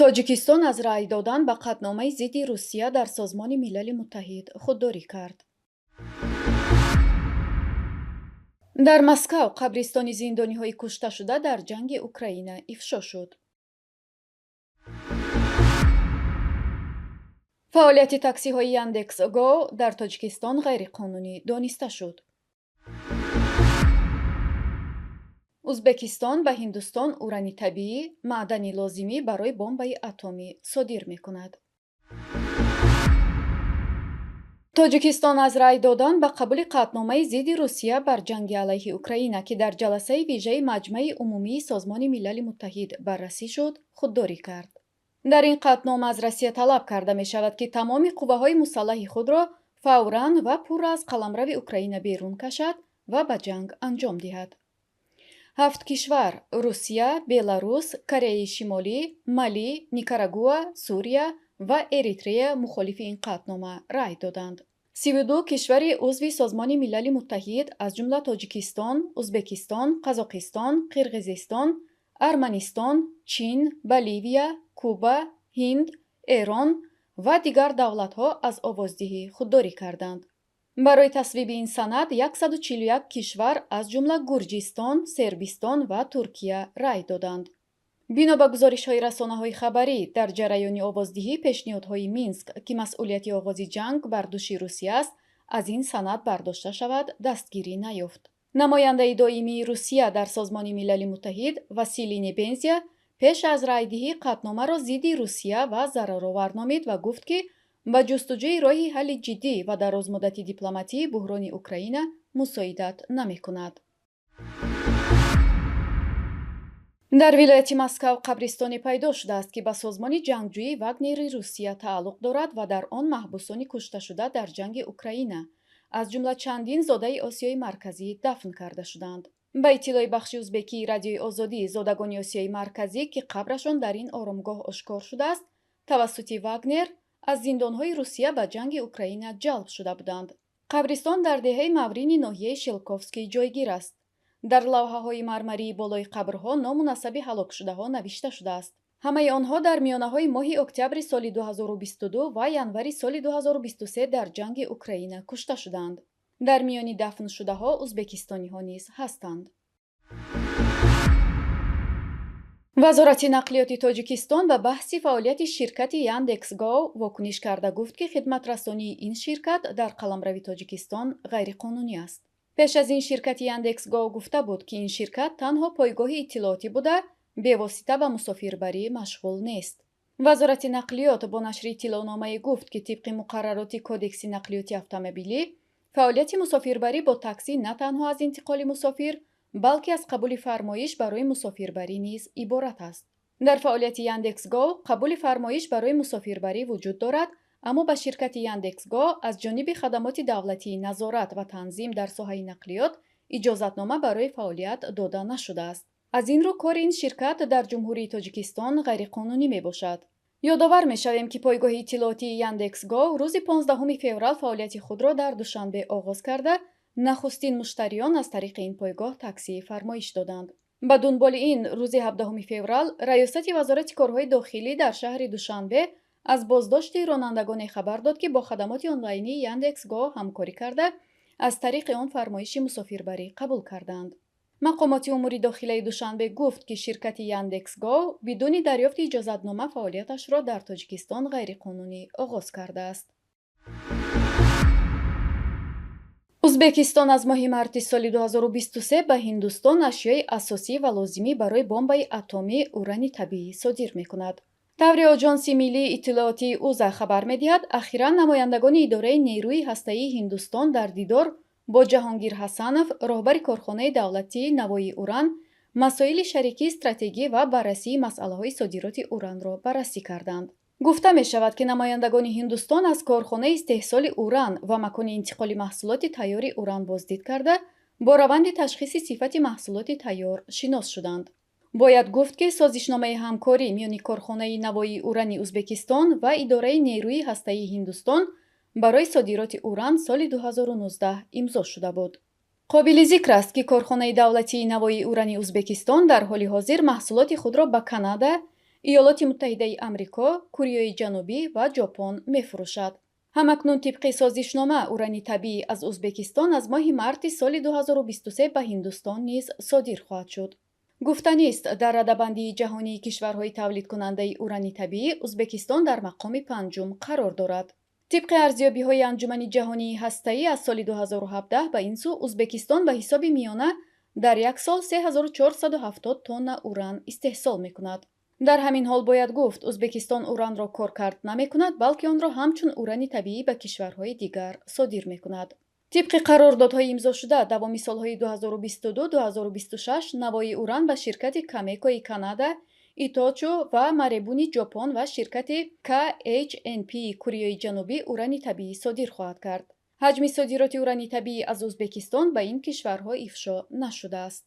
Тоҷикистон аз рай додан ба қатъномаи зидди Русия дар Созмони Милали Муттаҳид худдорӣ кард. Дар Москав қабристони зиндониҳои кушташуда дар ҷанги Украина ифшо шуд. Фаъолияти таксиҳои Яндекс Го дар Тоҷикистон ғайриқонунӣ дониста шуд. Узбекистон ба Ҳиндустон урани табиӣ, маъдани лозимӣ барои бомбаи атомӣ содир мекунад. Тоҷикистон аз рай додан ба қабули қатъномаи зидди Русия бар ҷанги алайҳи Украина, ки дар ҷаласаи вижаи Маҷмаи Умумии Созмони Милали Муттаҳид баррасӣ шуд, худдорӣ кард. Дар ин қатънома аз Россия талаб карда мешавад, ки тамоми қувваҳои мусаллаҳи худро фавран ва пурра аз қаламрави Украина берун кашад ва ба ҷанг анҷом диҳад. Ҳафт кишвар Русия, Беларус, Кореяи Шимолӣ, Малӣ, Никарагуа, Сурия ва Эритрея мухолифи ин қатънома рай доданд. 32 кишвари узви Созмони Милали Муттаҳид, аз ҷумла Тоҷикистон, Узбекистон, Қазоқистон, Қирғизистон, Арманистон, Чин, Боливия, Куба, Ҳинд, Эрон ва дигар давлатҳо аз овоздиҳӣ худдорӣ карданд. Барои тасвиби ин санад 141 кишвар, аз ҷумла Гурҷистон, Сербистон ва Туркия рай доданд. Бино ба гузоришҳои расонаҳои хабарӣ, дар ҷараёни овоздиҳӣ пешниҳодҳои Минск, ки масъулияти оғози ҷанг бар дӯши Русия аст, аз ин санад бардошта шавад, дастгирӣ наёфт. Намояндаи доимии Русия дар Созмони Милали Муттаҳид Василий Небензя пеш аз райдиҳӣ қатъномаро зидди Русия ва зараровар номид ва гуфт, ки ба ҷустуҷӯи роҳи ҳалли ҷиддӣ ва дарозмуддати дипломатии буҳрони Украина мусоидат намекунад. Дар вилояти Москав қабристоне пайдо шудааст, ки ба созмони ҷангҷӯии Вагнери Русия тааллуқ дорад ва дар он маҳбусони кушташуда дар ҷанги Украина, аз ҷумла чандин зодаи Осиёи Марказӣ, дафн карда шуданд. Ба иттилои бахши узбекии Радиои Озодӣ, зодагони Осиёи Марказӣ, ки қабрашон дар ин оромгоҳ ошкор шудааст, тавассути Вагнер аз зиндонҳои Русия ба ҷанги Украина ҷалб шуда буданд. Қабристон дар деҳаи Маврини ноҳияи Шелковский ҷойгир аст. Дар лавҳаҳои мармарии болои қабрҳо ному насаби ҳалокшудаҳо навишта шудааст. Ҳамаи онҳо дар миёнаҳои моҳи октябри соли 2022 ва январи соли 2023 дар ҷанги Украина кушта шуданд. Дар миёни дафншудаҳо узбекистониҳо низ ҳастанд. Вазорати нақлиёти Тоҷикистон ба баҳси фаъолияти ширкати Яндекс Го вокуниш карда гуфт, ки хидматрасонии ин ширкат дар қаламрави Тоҷикистон ғайриқонунӣ аст. Пеш аз ин ширкати Яндекс Го гуфта буд, ки ин ширкат танҳо пойгоҳи иттилоотӣ буда, бевосита ба мусофирбарӣ машғул нест. Вазорати нақлиёт бо нашри иттилоъномае гуфт, ки тибқи муқаррароти Кодекси нақлиёти автомобилӣ, фаъолияти мусофирбарӣ бо таксӣ на танҳо аз интиқоли мусофир, балки аз қабули фармоиш барои мусофирбарӣ низ иборат аст. Дар фаъолияти Яндекс Го қабули фармоиш барои мусофирбарӣ вуҷуд дорад, аммо ба ширкати Яндекс Го аз ҷониби хадамоти давлатии назорат ва танзим дар соҳаи нақлиёт иҷозатнома барои фаъолият дода нашудааст. Аз ин рӯ кори ин ширкат дар Ҷумҳурии Тоҷикистон ғайриқонунӣ мебошад. Ёдовар мешавем, ки пойгоҳи иттилоотии Яндекс Го рӯзи 15 феврал фаъолияти худро дар Душанбе оғоз карда, нахустин муштариён аз тариқи ин пойгоҳ таксӣ фармоиш доданд. Ба дунболи ин рӯзи 17 феврал Раёсати Вазорати корҳои дохилӣ дар шаҳри Душанбе аз боздошти ронандагоне хабар дод, ки бо хадамоти онлайнии Яндекс Го ҳамкорӣ карда, аз тариқи он фармоиши мусофирбарӣ қабул карданд. Мақомоти умури дохилаи Душанбе гуфт, ки ширкати Яндекс Го бидуни дарёфти иҷозатнома фаъолияташро дар Тоҷикистон ғайриқонунӣ оғоз кардааст. Узбекистон аз моҳи марти соли 2023 ба Ҳиндустон ашёи асосӣ ва лозимӣ барои бомбаи атомӣ урани табиӣ содир мекунад. Таври Оҷонси миллии иттилоотии УЗА хабар медиҳад, ахиран намояндагони идораи нерӯи ҳастаии Ҳиндустон дар дидор бо Ҷаҳонгир Ҳасанов, роҳбари корхонаи давлатии Навои уран, масоили шарикии стратегӣ ва баррасии масъалаҳои содироти уранро баррасӣ карданд. Гуфта мешавад, ки намояндагони Ҳиндустон аз корхонаи истеҳсоли уран ва макони интиқоли маҳсулоти тайёри уран боздид карда, бо раванди ташхиси сифати маҳсулоти тайёр шинос шуданд. Бояд гуфт, ки созишномаи ҳамкорӣ миёни корхонаи Навои урани Узбекистон ва идораи нерӯи ҳастаии Ҳиндустон барои содироти уран соли 2019 имзо шуда буд. Қобили зикр аст, ки корхонаи давлатии Навои урани Узбекистон дар ҳоли ҳозир маҳсулоти худро ба Канада, Иёлоти Муттаҳидаи Амрико, Кореяи Ҷанубӣ ва Ҷопон мефурӯшад. Ҳамакнун тибқи созишнома урани табиӣ аз Ӯзбекистон аз моҳи марти соли 2023 ба Ҳиндустон низ содир хоҳад шуд. Гуфтанист, дар радабандии ҷаҳонии кишварҳои тавлидкунандаи урани табиӣ Ӯзбекистон дар мақоми панҷум қарор дорад. Тибқи арзёбиҳои Анҷумани ҷаҳонии ҳастаӣ, аз соли 2017 ба ин сӯ Ӯзбекистон ба ҳисоби миёна дар як сол 3470 тонна уран истеҳсол мекунад. Дар ҳамин ҳол бояд гуфт, Ӯзбекистон уранро коркард намекунад, балки онро ҳамчун урани табиӣ ба кишварҳои дигар содир мекунад. Тибқи қарордодҳои имзошуда, давоми солҳои 2022-2026 навои уран ба ширкати Камекои Канада, Иточу ва Маребуни Ҷопон ва ширкати КХНП Кореяи Ҷанубӣ урани табиӣ содир хоҳад кард. Ҳаҷми содироти урани табиӣ аз Ӯзбекистон ба ин кишварҳо ифшо нашудааст.